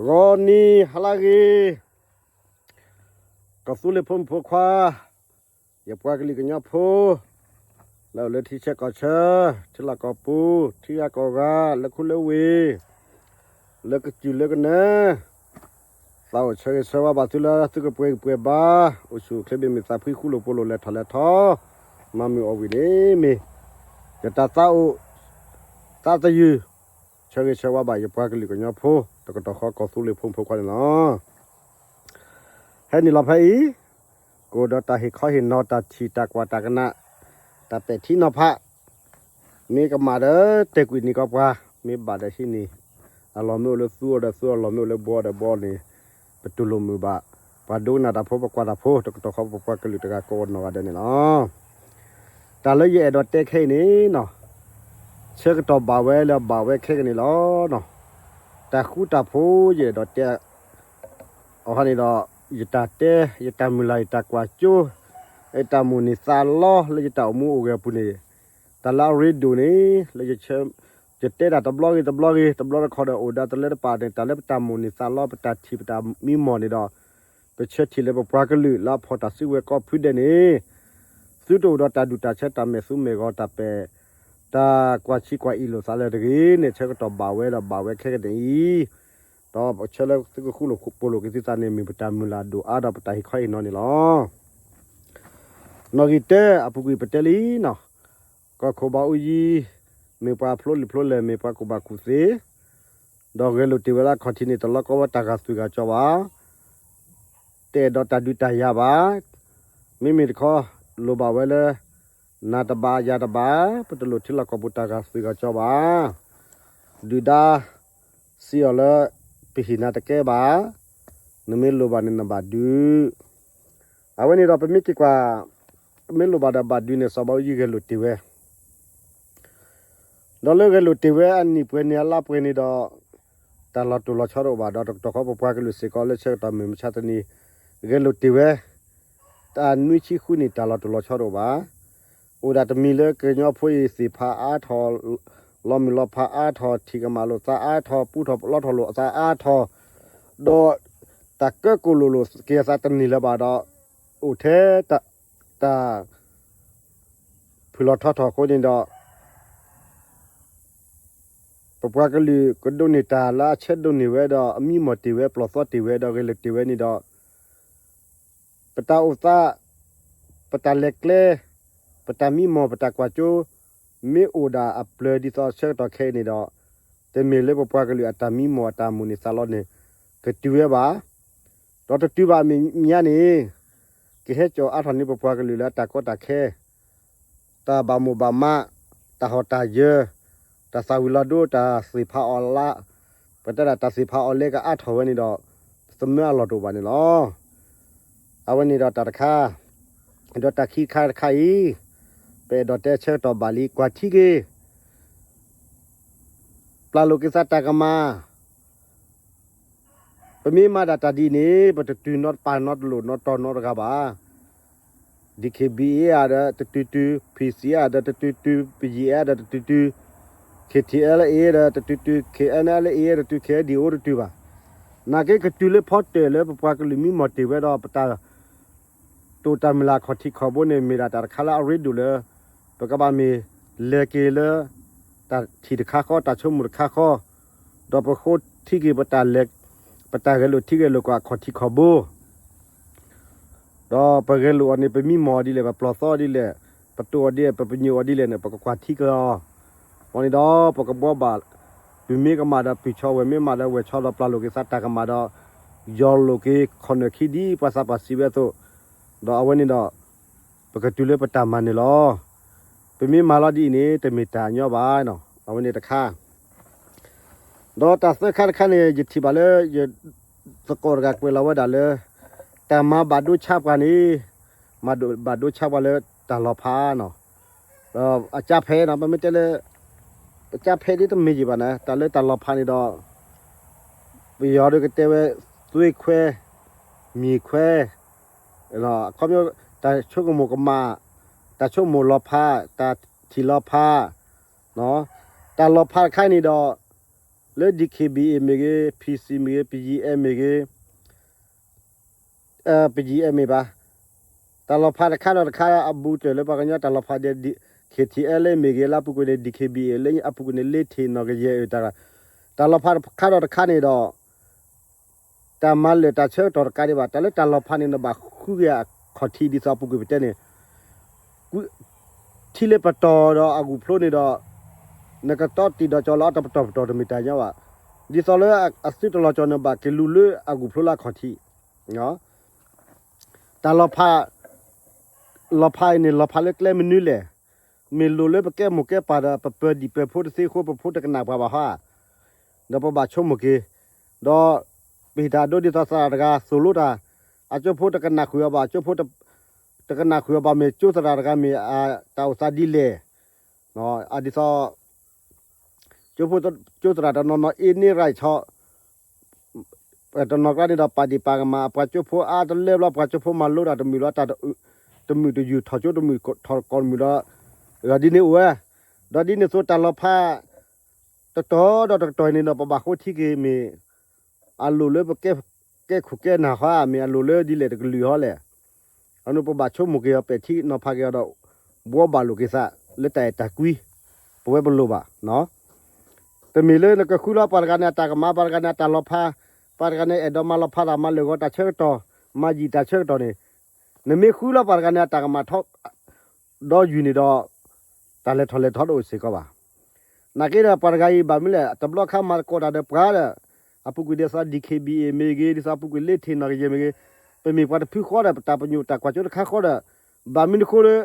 ဂီၤနံၤဟါလၢအဂ့ၤ, ကီၢ်သူလ့ၤဖိမုၣ်ဖိခွါ, ယပှၤကလုာ်ကညီဖိ, လၢအိၣ်လၢထံဆၢကီၢ်ဆၢ, ထံလီၢ်ကီၢ်ပူၤ, ထံဂၤကီၢ်ဂၤ, လၢခူလၢဝ့ၢ်, လၢကစၢၢ်လၢကနၢ, သးအိၣ်ဆၢဂ့ၤဆၢဝါဘၣ်သုလၢသုကပှဲၤပှဲၤဘၣ်, အိၣ်ဆူၣ်အိၣ်ချ့ဘၣ်မ့ၢ်သးဖှံဃူလိာ်ဖိးလိာ်လဲၤထီၣ်လဲၤထီ, မၤမုာ်အီၣ်ဝံၤန့ၣ်မ့ၢ် ယတၢ်သးအိၣ် သးသယုၢ် ဆၢဂ့ၤဆၢဝါဘၣ်ယပှၤကလုာ်ကညီဖိ တကတီၢ်ဃီကီၢ်သူလ့ၤဖိမုၣ်ဖိခွါန့ၣ်လီၤ. ဟဲနုာ်လီၤဖဲအံၤ, ကအိၣ်ဒီးတၢ်ဟ့ၣ်ခီဟ့ၣ်နီၤ တၢ်ထံၣ်တၢ်ကွၢ်တၢ်ကနၣ်, တၢ်ပဲာ်ထံနီၤဖး, မ့ၢ်ကမၣ်ဒီးတဲာ်ကွံာ်န့ၢ်ကီးပှၤ, မ့ၢ်ဘၣ်ဒီးဟံးန့ၢ်, အလီၢ်မ့ၢ်အိၣ်လၢသူအီၤဒီးသူ, အလီၢ်မ့ၢ်အိၣ်လၢဘှီဒီးဘှီန့ၣ်, ပတူၢ်လိာ်မုာ်ဘၣ်, ပှၤဒိကနၣ်တၢ်ဖိ ပကွၢ်တၢ်ဖိ တကတီၢ်ဃီပပှၤကလုာ်တဂၤကိးဂၤနီၢ်ဂၤဒဲးန့ၣ်လီၤ. တၢ်လၢယအဲၣ်ဒိးတဲခဲအံၤန့ၣ်နီၤ, ဆၢကတီၢ်ဘၣ်ဝဲလၢဘၣ်ဝဲခဲကနံၣ်လီၤနီၤ. တၢ်ဃူတၢ်ဖိးယအဲၣ်ဒိးတဲအီၤဟါန့ၣ်ဒီး, ယတၢ်တဲ, ယတၢ်မုၢ်လၢ်, ယတၢ်ကွၢ်စိ, ယတၢ်မိၣ်န့ၢ်သးလီလၢယတၢ်အိၣ်မူအိၣ်ဂဲၤအပူၤန့ၣ်, တၢ်လၢအရ့ဒိၣ်န့ၣ် လၢယဆၢ, ယတဲတၢ်တဘျီဂ့ၤတဘျီဂ့ၤ, တဘျီတခီဒီးအိၣ်ဒီးတလၢတပာ်န့ၣ်, တၢ်လၢပတၢ်မိၣ်န့ၢ်သးလီ ပတၢ်ထံၣ်ပတၢ်မံမီၢ်န့ၣ်ဒီး, ပဆၢထံၣ်လၢပပှၤကလုာ်လၢအဖီၣ်တၢ်စုကဝဲၤကိးဖုဒဲးန့ၣ်, သုတအိၣ်ဒီးတၢ်ဒူၣ်တၢ်ဆၢ တၢ်မဲာ်သူမဲာ်ဂီၤ တၢ်ပဲာ်, တၢ်ကွၢ်ဆံးကွၢ်အံၣ်လိာ်သးလၢတဂ့ၤန့ၣ်, ဆၢကတီၢ်ဘၣ်ဝဲဒီးဘၣ်ဝဲခဲကနံၣ်အံၤ, ဒီးပဆၢလၢသုကဃူလိာ်ဖိးလိာ်က့ၤသုသးန့ၣ် မ့ၢ်ပတၢ်မုၢ်လၢ်ဒိၣ်အါဒီးပတၢ်ဟ့ၣ်ခီဟ့ၣ်နီၤန့ၣ်လီၤ. နီၣ်ဂံၢ်တၢ အပူၤကွံာ်ပတဲလံနီၤ, ကီၢ်ခိၣ်ဘးအူကၠံ, မ့ၢ်ပှၤဖျိလံာ်ဖျိလဲၢ် မ့ၢ်ပှၤကူၣ်ဘၣ်ကူၣ်သ့, ဒီးဂဲၤလိာ်တ့ၢ်ဝဲလၢအခီၣ်ထံးန့ၣ် တလီၤကီဝဲတၢ်ဂာ်သွံၣ်ဂာ်ကၠီဘၣ်, တအဲၣ်ဒိးတၢ်ဒုးတၢ်ယၤဘၣ်, မ့မ့ၢ်တခီ, လိၣ်ဘၣ်ဝဲလၢ နၤတဘၣ်ယၤတဘၣ်, ပတလိၣ်ထံလီၢ်ကီၢ်ပူၤတၢ်ဂာ်သွံၣ်ဂာ်ကၠီဘၣ်, ဒုၣ်ဒါ စံးအီၤလၢ ပဟ့ၣ်နၤတကဲဘၣ်, နမ့ၢ်လိၣ်ဘၣ်န့ၣ်နဘၣ်ဒုး, အဝဲန့ၣ်ဒီးပမ့ၢ်က့ၤကွၢ်, မ့ၢ်လိၣ်ဘၣ်ဒီးဘၣ်ဒုးန့ၣ် စီၤဘးအူကၠံဂဲၤလိာ်တ့ၢ်ဝဲ ဒီးလၢဂဲၤလိာ်တ့ၢ်ဝဲအနံၣ်ပှဲၤန့ၣ်အလါပှဲၤန့ၣ်ဒီး, တၢ်လီၤတိၢ်လီၤဆီတအိၣ်ဘၣ်ဒီး တကတီၢ်ဃီပပှၤကလုာ်စ့ၢ်ကီးလၢဆၢကတီၢ်မုၢ်မဆါတနံၤ, ဂဲၤလိာ်တ့ၢ်ဝဲ, တၢ်နွံဆံဃုနံၣ် တၢ်လီၤတိၢ်လီၤဆီတအိၣ်ဘၣ်, အိၣ်ဒၣ်တမံၤလၢကညီဖိအံၤသ့ၣ်ဖးအါထီၣ်, လီၤမုၢ်လီၤဖးအါထီၣ်, ထံၣ်ကမၣ်လိာ်သးအါထီၣ်, ပူထီၣ်ပလီထီၣ်လိာ်အသးအါထီၣ်, ဒီးတၢ်ကၢကိၣ်လိာ်လိာ်က့ၤအသးတန့ၢ်လၢၤဘၣ်ဒီး, အိၣ်ထဲတၢ် တၢ် ဖုၣ်လီၤထီထီၣ်အဃိန့ၣ်ဒီး, ပပှၤကလုာ်ကဒိးန့ၢ်တၢ်လၢအဆၢဒိးန့ၢ်ဝဲဒီး အမံမီၢ်တ့ၢ်ဝဲ ပျီၢ်သီတ့ၢ်ဝဲဒီး ဂဲၤလိာ်တ့ၢ်ဝဲန့ၣ်ဒီး, ပတၢ်အိၣ်သး, ပတၢ်လဲၤကျဲ, ပတၢ်မံမီၢ် ပတၢ်ကွၢ်စိ, မ့ၢ်အိၣ်ဒၣ်အပျၢၤဒ်သိးဆၢကတီၢ်ခဲအံၤန့ၣ်ဒီး, တမ့ၢ်လၢပပှၤကလုာ်အတၢ်မံမီၢ်အတၢ်မိၣ်န့ၢ်သးလီန့ၣ်, ကတုၤဝဲဘၣ် ဒီးတတုၤဘၣ်အမဲာ်ညါန့ၣ်, ကဟဲစိာ်အါထီၣ်န့ၢ်ပပှၤကလုာ်လၢအတၢ်ကီတၢ်ခဲ, တၢ်ဘၣ်မိၣ်ဘၣ်မး, တၢ်ဟီၣ်တၢ်ယၢၤ, တၢ်သၣ်ဝံၤလီၤဒိ တၢ်သ့ၣ်ဖးအီၤလါ, ပတဲဒၣ်တၢ်သ့ၣ်ဖးအီၤလဲကအါထီၣ်ဝဲန့ၣ်ဒီး, သမၢအလီၢ်တအိၣ်ဘၣ်န့ၣ်လီၤ. အဝဲန့ၣ်ဒီးတၢ်တခါ, ဒီးတၢ်ခံခါတခါအံၤ, ပအဲၣ်ဒိးတဲဆၢကတီၢ်ဘၣ်လံ ကွၢ်ထံက့ၤ ပျၢ်လိာ်က့ၤသးတၢ်ကမၣ်, ပမ့ၢ်မၤဒၣ်တၢ်ဒ်အံၤန့ၣ် ပတတုၤနီတပၤနီတလိၣ်နီတီနီတဂၤဘၣ်. DKBA ဧါဒီးတတုၤတုၤ, PC ဧါဒီးတတုၤတုၤ, BGF ဒီးတတုၤတုၤ, KTLA ဒီးတတုၤတုၤ, KNLA တတုၤ, KNDO တတုၤဘၣ်. နာ်က့ကတုၤလၢဖီတၢၣ်လၢပပှၤကလုာ်မံမီၢ်တ့ၢ်ဝဲဒီးပတၢ် တိာ်တၢ်မုၢ်လၢ်ခီၣ်ထံးခီၣ်ဘိန့ၣ် မ့ၢ်ဒၣ်တၢ်တခါလၢအရ့ဒိၣ်လၢ ပကဘၣ်မ့ၢ်လဲၤက့ၤလၢ တၢ်ထံၣ်တခါဃီ တၢ်ဆိကမိၣ်တခါဃီ, ဒီးပဃိထံက့ၤပတၢ်လဲၤ, ပတၢ်ဂဲၤလိာ်ထံဂဲၤလိာ်ကီၢ်အခီၣ်ထံးခီၣ်ဘိ ဒီးပဂဲၤလိာ်အီၤန့ၣ် ပမံမီၢ်အီၤဒ်လဲၣ်, ပပျီၢ်သီအီၤဒ်လဲၣ်, ပတိာ်အီၤဒ်လဲၣ်, ပပညိၣ်အီၤဒ်လဲၣ်န့ၣ် ပကကွၢ်ထံက့ၤအီၤ. အဃိန့ၣ်ဒီး ပကဘှီဘၣ်, ပုၢ်မ့ၢ်ကမၣ်ဒီးပုၢ်ဆီ, ဝဲၢ်မ့ၢ်မၤဒီးဝဲၢ်ဆီ, ဒီးပျၢ်လိာ်က့ၤသးတၢ်ကမၣ်ဒီး ယီၤလိာ်က့ၤခီၣ်နၢၣ်ခံဒ်ပှၤသးပှၢ်စံးဝဲအသိး, ဒီးအဝဲန့ၣ်ဒီး ပကတုၤလၢပတၢ်မၤန့ၣ်လီၤ. ပမ့ၢ်မၤလီၤဒ်အံၤန့ၣ် တမ့ၢ်တၢ်ညီဘၣ်, အဝဲန့ၣ်တခါ ဒီးတၢ်သၢခါတခါန့ၣ် ယထံၣ်ဘၣ်လၢ ယသကိးတဂၤကွဲးလီၤဝဲဒၣ်လၢ တၢ်မၤဘၣ်ဒိဆါပှၤန့ၣ်, မၤဘၣ်ဒိဆါပှၤလၢတၢ်လီၤဖးနီၤ, ဒီးအကၢ်ဖဲနီၤ ပမ့ၢ်တဲလၢ အကၢ်ဖဲဒ်တမ့ၢ်ယံၤဘၣ်န့ၣ် တၢ်လၢတၢ်လီၤဖးန့ၣ်ဒီး ပယီၤဒီးကတဲဝဲ သွေးခွဲ, မြေခွဲ, အခီပညီ တၢ်ဆိကမိၣ်ကမၣ်, တၢ်ဆိကမိၣ်လီၤဖး, တၢ်ထံၣ်လီၤဖး, တၢ်လီၤဖးတခါန့ၣ်ဒီး လၢ D K B A မ့ၢ်ဂ့ၤ, P C မ့ၢ်ဂ့ၤ, P G M မ့ၢ်ဂ့ၤ, P G M မ့ၢ်ဘၣ်, တၢ်လီၤဖးတခါဒီးတခါ အဘူးတၢၢ်လၢပှၤကညီတၢ်လီၤဖးဒီး K T L လၢမ့ၢ်ဂ့ၤ လၢအပူၤကွံာ်န့ၣ် D K B A လၢအပူၤကွံာ်န့ၣ် လ့ထံၣ်နီၢ်ကယဲၢ်အတၢ်, တၢ်လီၤဖးတခါဒီးတခါန့ၣ်ဒီး တၢ်မၤလၢာ်တၢ်ဆၢကတီၢ်တခါဒံးဘၣ်. တၢ်လၢတၢ်လီၤဖးန့ၣ် နဘၣ်ဃုက့ၤအခီၣ်ထံး ဒ်သိးအပူၤကွံာ်ပတဲန့ၣ်, ထံလၢပတီၢ်ဒီးအဂုၢ်ဖျိန့ၣ်ဒီး နကတီတံၢ်ဒီးကၠီလၢအတပတီၢ်ပတီၢ် တမ့ၢ်တၢ်ညီဘၣ်. ဒ်သိးလၢအသုတလီၤကၠီန့ၣ် ဘၣ်က့ၤလူၤလၢအဂုၢ်ဖျိလၢအခီၣ်ထံး တၢ်လီၤဖး, လီၤဖးအံၤန့ၣ် လီၤဖးလၢကျဲမနုၤလဲၣ်. မ့ၢ်လိၣ်လၢပကဲမိၢ်ကဲပၢ်ဒီး ပပၢၤဒံၣ်ပၢၤဖိတသ့အဃိ ပဖိတကနၣ်ပှၤဘၣ်ဟီဧါ. ဒီးပဘၣ်ဆိကမိၣ်က့ၤ, ဒီးပဟ့ၣ်တၢ်ဒိဒ်သိးသရၣ်တဂၤသိၣ်လိတၢ်, အကၠိဖိတကနၣ်ဃုာ်အီၤဘၣ်, ကၠိဖိတကနၣ်ဃုာ်အီၤဘၣ် မ့ၢ်ကၠိသရၣ်တဂၤမ့ၢ် တၢ်အိၣ်သးဒ်လဲၣ်. အဒ်သိး ကၠိဖိ ကၠိသရၣ်တနီၤနီၤ အ့န့ရၢၣ်ဆီ တနီၤကျါန့ၣ်ဒီး ပာ်ဒံၣ်ပာ်ကမၣ် အပှၤကၠိဖိအါတလၢဘျီ ပှၤကၠိဖိမၤလိတၢ်တမုာ်လီၤ, တၢ်တမုာ်တယုၢ် ထီၣ်ကၠိတမုာ်ထီၣ်ကီၢ်တမုာ်ဒီး ဒ်န့ၣ်အိၣ်ဝဲ. ဒီးဒ်န့ၣ်အသိး တၢ်လီၤဖး တတီၤဒီးတတီၤန့ၣ်ဒီး ပဘၣ်ဃိထံက့ၤမ့ၢ် အလိၣ်လၢပကဲ ကဲခိၣ်ကဲနၢ်ဟီဧါ, မ့ၢ်အလိၣ်လၢဒ်လဲၣ်တကလုာ်ဟီလဲၣ်. အန့ၣ်ပဘၣ်ဆိကမိၣ်က့ၤအီၤ ပဲာ်ထံနီၤဖးက့ၤအီၤဒီး ဘှီဘၣ်လိာ်က့ၤသး လၢတၢ်အဲၣ်တၢ်ကွံ ပဝဲပလိၣ်ဘၣ်. တမ့ၢ်လၢနကဃုလီၤပှၤတဂၤန့ၣ် အတၢ်ကမၣ်, ပှၤတဂၤန့ၣ် အတၢ်လီၤဖး, ပှၤတဂၤန့ၣ် အဲၣ်ဒိးမၤလီၤဖးတၢ် မၤလၢာ်ဂီၤတၢ်ဆၢကတီၢ်, မၤယံာ်တၢ်ဆၢကတီၢ်န့ၣ်, နမ့ၢ်ဃုလီၤပှၤတဂၤန့ၣ် အတၢ်ကမၣ်ထီ ဒီးယုၢ်န့ၣ်ဒီး တၢ်လဲၤထီၣ်လဲၤထီတအိၣ်စ့ၢ်ကီးဘၣ်. နာ်က့ဒီး ပှၤတဂၤအံၤဘၣ်မနုၤလဲၣ် တဘျီခါမၤသကိးတၢ်ဒီးပှၤဒီး အပူၤကွံာ်ဒ်သိး D K B A မ့ၢ်ဂ့ၤ ဒ်သိးအပူၤကွံာ်လ့ထံၣ်နီၢ်ကယဲၢ်မ့ၢ်ဂ့ၤ, ပမ့ၢ်ပှၤတဖုဃီဒီး ပတၢ်ပညိၣ်တၢ်ကွၢ်စိတခါဃီဒီး ဘၣ်မနုၤအဃိလၢ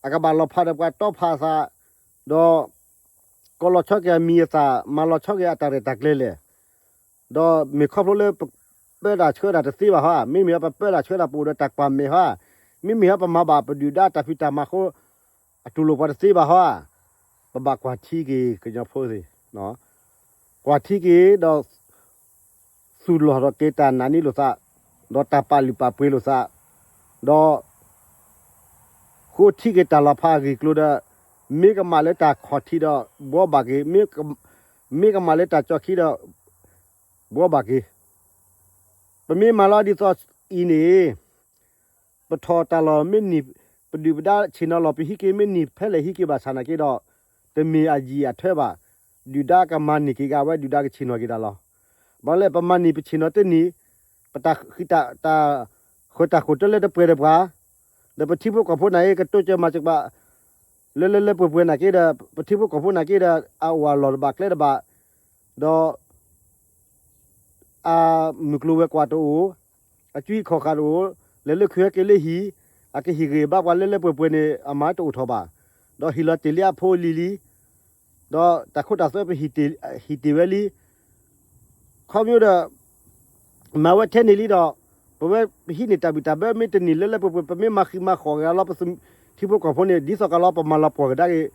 အကဘၣ်လီၤဖးဒီးပှၤတီဖးအသး ဒီး ကီလီၤဆီက့ၤအမံၤအသၣ် မၤလီၤဆီက့ၤအတၢ်ရဲၣ်တၢ်ကျဲၤလဲၣ်. ဒီးမ့ၢ်ခီဖျိလၢပပၢတၢ်ဆှၢတၢ်တသ့ဘၣ်ဟီဧါ, မ့မ့ၢ်ဟီပပၢတၢ်ဆှၢတၢ်ပအိၣ်ဒီးတၢ်ကွၢ်မဲာ်ဟီဧါ, မ့မ့ၢ်ဟီပမၤဘၣ်ပဒုၣ်ဒါတၢ်ဖံးတၢ်မၤအဃိ အတူၢ်လိာ်ပှၤတသ့ဘၣ်ဟီဧါ, ပဘၣ်ကွၢ်ထံက့ၤကညီဖိသ့ၣ်, ကွၢ်ထံက့ၤဒီး သူၣ်လီၤထီၣ်က့ၤတၢ်နာ်န့ၢ်လိာ်သး, ဒီးတၢ်ပာ်လုၢ်ပာ်ပှ့ၤလိာ်သး, ဒီး ဃိထံက့ၤတၢ်လီၤဖးအဂ့ၢ်အကျိၤဒီး မ့ၢ်ကမၣ်လၢတၢ်ခီၣ်ထံးဒီး ဘှီဘၣ်က့ၤ, မ့ၢ်ကမၣ်လၢတၢ်ကၠီၣ်ခံဒီး ဘှီဘၣ်က့ၤ. ပမ့ၢ်မၤလီၤဒ်သိးအံၤန့ၣ် ပထီၣ်တၢ်လီၢ်မ့ၢ်နံၤ, ပဒုၣ်ပဒါဆ့ၣ်နီၤလီၤပဟံးက့ၤမ့ၢ်နံၤဖဲလဲၣ်ဟံးက့ၤဘၣ်ဆၣ်နာ်က့ဒီး တမ့ၢ်အယံာ်အထၢဘၣ်, ဒုၣ်ဒါကမၤန့ၢ်က့ၤက့ၤဝဲ ဒုၣ်ဒါကဆ့ၣ်နီၤက့ၤတၢ်လီၤ. ဘၣ်လဲၣ် ပမၤနံၤပဆ့ၣ်နီၤတနံၤ, ပတၢ်ဃံတၢ်, တၢ်ဃၢတၢ်ဃိၣ်တလၢတပှဲၤဒီးပှၤ, ဒီးပထံဖိကီၢ်ဖိနာ်က့ ကတိစၢၤမၤစၢၤဘၣ် လၢလၢလၢပှဲၤပှဲၤနာ်က့ဒီး ပထံဖိကီၢ်ဖိနာ်က့ဒီး အအိၣ်အလီၢ်တဘၣ်ကျဲတဘၣ်, ဒီး အမုၢ်ကျိၤဝဲၤကွာ်တအိၣ်, အစုဟံၣ်ခီၣ်ဃာ်တအိၣ်, လဲၤလၢခုဟဲက့ၤလၢဟံၣ်, အကဟ့ၣ်ဂံၢ်ဘါပှၤလၢလၢပှဲၤပှဲၤန့ၣ် အမၤတအိၣ်ထီၣ်ဘၣ်, ဒီးဟ့ၣ်လီၤတ့ၢ်လံအဖိအလံၤလံ, ဒီးတၢ်ခိတၢ်သွဲပဟံၣ်တ့ၢ်ဝဲလံ, ခီဖျိဒီး မၤဝဲထဲန့ၣ်လံဒီး ပဝဲပဟံးန့ၢ်တၢ်ဘံၣ်တၢ်ဘၢမ့ၢ်တန့ၢ်လၢလၢပှဲၤပှဲၤ ပမ့ၢ်မၤဃံးမၤဃီၣ်က့ၤလီၤ ပထံဖိကီၢ်ဖိန့ၣ် ဒ်သိးကလီၤပမၤလီၤပှီၢ်ကဒါက့ၤ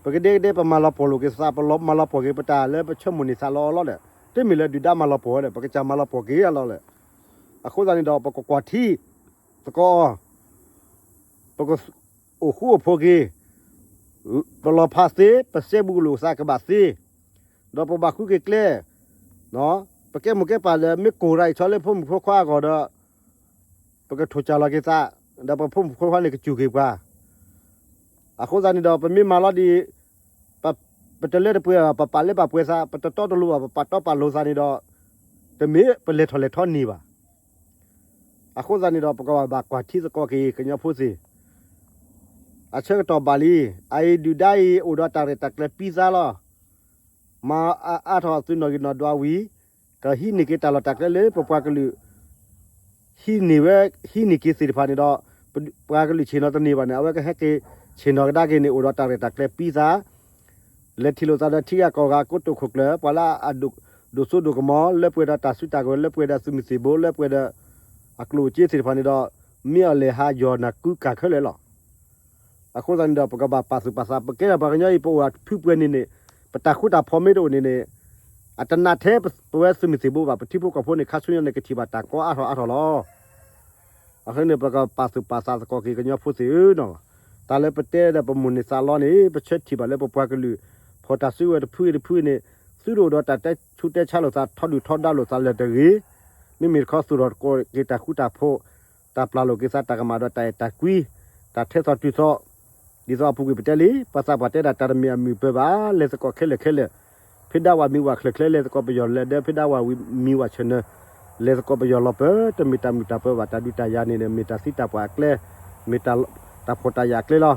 ပကဒဲကဒဲပမၤလီၤပှီၢ်လိာ်က့ၤသး ပမၤလီၤပှီၢ်က့ၤပတၢ်လၢပဆၢမိၣ်န့ၢ်သးလီၤလီၤဒီး တမ့ၢ်လၢဒုၣ်ဒါမၤလီၤပှီၢ်ဝဲဒီး ပကစၢ်မၤလီၤပှီၢ်က့ၤလီၤလီၤလီၤ. အဃိသတးန့ၣ်ဒီး ပကကွၢ်ထံသကိးအီၤ, ပကအိၣ်ဃူအိၣ်ဖိးက့ၤ, ပလီၤဖးသ့ ပစဲဘူးလိာ်သးကဘၣ်သ့, ဒီးပဘၣ်ဃုက့ၤကျဲ, ပကဲမိၢ်ကဲပၢ်လၢမ့ၢ်ကိၢ်ရၤအံၤဆီလၢဖိမုၣ်ဖိခွါအဂီၢ်ဒီး ပကထိၣ်စၢ်လီၤက့ၤသး, ဒီးပဖိမုၣ်ဖိခွါန့ၣ်ကစူၢ်က့ၤပှၤ အဃိသတးန့ၣ်ဒီး ပမ့ၢ်မၤလီၤဒ်အံၤ, ပတလၢတပှဲၤဘၣ် ပပာ်လၢပာ်ပှဲၤသး, ပတတီတလိၤဘၣ် ပပာ်တီပာ်လိၤသးန့ၣ်ဒီး တမ့ၢ်ပလဲၤထီၣ်လဲၤထီန့ၢ်ဘၣ်. အဃိသတးန့ၣ်ဒီး ပကဘၣ်ကွၢ်ထံသကိးက့ၤ ကညီဖိသ့ၣ် အဆၢကတီၢ်ဘၣ်လံ, အအံၤဒုၣ်ဒါအံၤ အိၣ်ဒီးတၢ်ရဲၣ်တၢ်ကျဲၤပံသးလီၤ. မၤအါထီၣ်သုးနီၣ်ဂံၢ်နီၣ်ဒွးဝံၤ, ကဟံးန့ၢ်က့ၤတၢ်လီၢ်တၢ်ကျဲလၢပပှၤကလုာ် ဟံးန့ၢ်ဝဲ, ဟံးန့ၢ်က့ၤသ့ၣ်တဖၣ်န့ၣ်ဒီး ပှၤကလုာ်ဆ့ၣ်နီၤတန့ၢ်ဘၣ်န့ၣ် အဝဲကဟဲက့ၤဆ့ၣ်နီၤကဒါက့ၤန့ၣ် အိၣ်ဒီးတၢ်ရဲၣ်တၢ်ကျဲၤပံသး, လဲၤထံၣ်လိာ်သးဒီးထံဂၤကီၢ်ဂၤ ကိတိာ်ခိၣ်ကျၢၢ် ပှၤလၢအဒိၣ်စိဒိၣ်ကမီၤ လၢပှဲၤဒီးတၢ်စုတၢ်ကဝဲၤ လၢပှဲၤဒီးသုးမုၢ်သံၣ်ဘိ လၢပှဲၤဒီး အကျိၣ်အစ့သ့ၣ်တဖၣ်န့ၣ်ဒီး မ့ၢ်အီၤလဲၤဟးယီၢ်နၢ်ကုကၢ်ခဲလၢာ်လီၤ. အဃိသတးန့ၣ်ဒီး ပကဘၣ်ပာ်သူၣ်ပာ်သး ပကဲထီၣ်ပှၤကညီအံၤ ပအိၣ်ဒီးဖုပှဲၤန့ၣ်န့ၣ် ပတၢ်ဃူတၢ်ဖိးမ့ၢ်တအိၣ်န့ၣ်န့ၣ် အတနာ်ထဲပဝဲသုးမုၢ်သံၣ်ဘိဘၣ် ပထံဖိကီၢ်ဖိန့ၣ် ခါဆူညါန့ၣ် ကထံၣ်ဘၣ်တၢ်ကီအါထီၣ်အါထီၣ်လီၤ. အဃိန့ၣ် ပကပာ်သူၣ်ပာ်သးသကိးက့ၤကညီဖိသ့ၣ်ဧၢ, တၢ်လၢပတဲဒီးပမိၢ်န့ၢ်သးလီန့ၣ် ပဆၢထံၣ်ဘၣ်လၢပပှၤကလုာ် ဖီၣ်တၢ်စုဝဲတဖုအံၤတဖုအံၤန့ၣ် သုတအိၣ်ဒီးတၢ်တဲဆူးတဲဆါလိာ်သး ထီဒုၣ်ထီဒါလိာ်သးလၢၤတဂ့ၤ. မ့မ့ၢ်တခီ သူၣ်ထီၣ်သကိးက့ၤတၢ်ဃူတၢ်ဖိး, တၢ်ပျၢ်လိာ်က့ၤသးတၢ်ကမၣ်ဒီးတၢ်အဲၣ်တၢ်ကွံ, တၢ်ထဲသိးတုၤသိး, ဒ်သိးအပူၤကွံာ်ပတဲလံ ပှၤသးပှၢ်တဲဒၣ် တၢ်တမ့ၢ်အမုာ်ပၢၤဘၣ်, လဲၤသကိးခဲလၢာ်ခဲလၢာ်, ဖဲဒၣ်ဝဲမံဝဲချၢာ်ချၢာ် လဲၤသကိးပယီၤလၢၤဒီး ဖဲဒၣ်ဝဲမံဝဲဆၢၣ်နၢၤ, လဲၤသကိးပယီၤလီၤပၢၤ, တမ့ၢ်တၢ်မုာ်တၢ်ပၢၤဘၣ်, တၢ်ဒုးတၢ်ယၤန့ၣ် မ့ၢ်တၢ်သံတၢ်ပှၢ်အကျဲ, မ့ၢ်တၢ်ဖှီၣ်တၢ်ယာ်အကျဲလီၤ.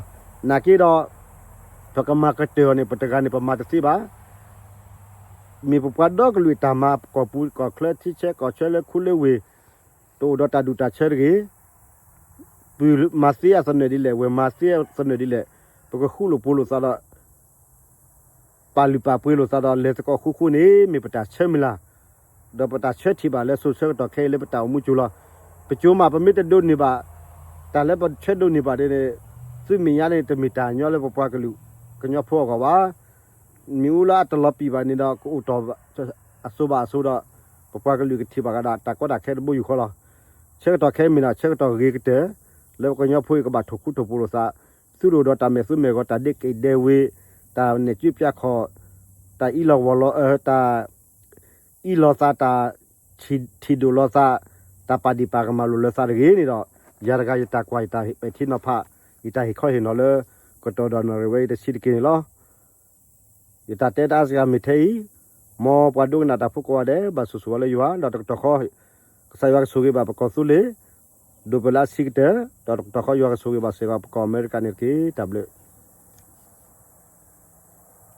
နာ်က့ဒီး ပကမၤကတၢၢ်အီၤန့ၣ် ပတဂၤန့ၣ် ပမၤတသ့ဘၣ်. မ့ၢ်ပပှၤဒီကလုာ်တၢ်မၤ ကီၢ်ပူၤကီၢ်ချၢ ထံဆၢကီၢ်ဆၢ လၢခူလၢဝ့ၢ်, တအိၣ်ဒီးတၢ်ဒူၣ်တၢ်ဆၢတဂ့ၤ. ပုၢ်မၤသ့အသနၢၣ်ဒ်လဲၣ်, ဝဲၢ်မၤသ့အသနၢၣ်ဒ်လဲၣ်, ပကဃူလိာ်ဖိးလိာ်သးဒီး ပာ်လုၢ်ပာ်ပှ့ၤလိာ်သးဒီး လဲၤသကိးဃူဃူန့ၣ် မ့ၢ်ပတၢ်ဆၢမုၢ်လၢ်, ဒီးပတၢ်ဆၢထံၣ်ဘၣ်လၢစိၤဆၢကတီၢ်ခဲအံၤလၢပတၢ်အိၣ်မူကၠိလီၤ. ပကၠိမး ပမ့ၢ်တဒိးန့ၢ်ဘၣ် တၢ်လၢပဆၢဒိးန့ၢ်ဘၣ်န့ၣ် သုမ့ၢ်ညါန့ၣ် တမ့ၢ်တၢ်ညီလၢပပှၤကလုာ်ကညီဖိအဂီၢ်ဘၣ်. မ့ၢ်အူလၢအတလီၤပံာ်ဘၣ်န့ၣ်ဒီး ကအိၣ်တီၢ်အစိၤဘၣ်အစိၤဒီး ပပှၤကလုာ်ကထံၣ်ဘၣ်ကဒီးတၢ်ကီတၢ်ခဲတဘိယူၢ်ဃီလီၤ. ဆၢကတီၢ်ခဲအံၤမ့ၢ်ဒၣ်ဆၢကတီၢ်ဂ့ၤကတၢၢ် လၢပကညီဖိအံၤကဘၣ်ထိၣ်ဃူထိၣ်ဖိးလိာ်သး, သုတအိၣ်ဒီးတၢ်မဲာ်သူမဲာ်ဂီၤ တၢ်ဒဲးကဲးဒဲးဝ့ၤ, တၢ်နဲၣ်ကၠ့ပၠါခီၣ်, တၢ်အံးလီၤဝီၤလီၤအၢ, တၢ် အံးလီၤသး တၢ်ထံၣ်ဒိၣ်လီၤသး, တၢ်ပာ်ဒံၣ်ပာ်ကမၣ်လိာ်လၢသးတဂ့ၤန့ၣ်ဒီး ယၤတဂၤယတၢ်ကွၢ် ယတၢ်ပဲာ်ထံနီၤဖး, ယတၢ်ဟ့ၣ်ခီဟ့ၣ်နီၤလၢ ကတီၢ်ဒီးနၣ်ရံၣ်ဝဲအံၤတဆံးတက့ၢ်န့ၣ်လီၤ. ယတၢ်တဲတၢ်အါစှၤမ့ၢ်ထဲအံၤ, မ်ပှၤဒိကနၣ်တၢ်ဖိကိးဂၤဒဲး ဘၣ်ဆိၣ်ဂ့ၤဝဲလၢယွၤ ဒီးတကတီၢ်ဃီ ကစၢ်ယွၤကဆိၣ်ဂ့ၤဘၣ်ပကီၢ်သူလ့ၤ ဒိၣ်ပၢၢ်လၢအဆံးကတၢၢ်, ဒီးတကတီၢ်ဃီ ယွၤကဆိၣ်ဂ့ၤဘၣ်စ့ၢ်ကီးပကီၢ်အမဲရကၤန့ၣ်တက့ၢ်. တၢ်ဘျုး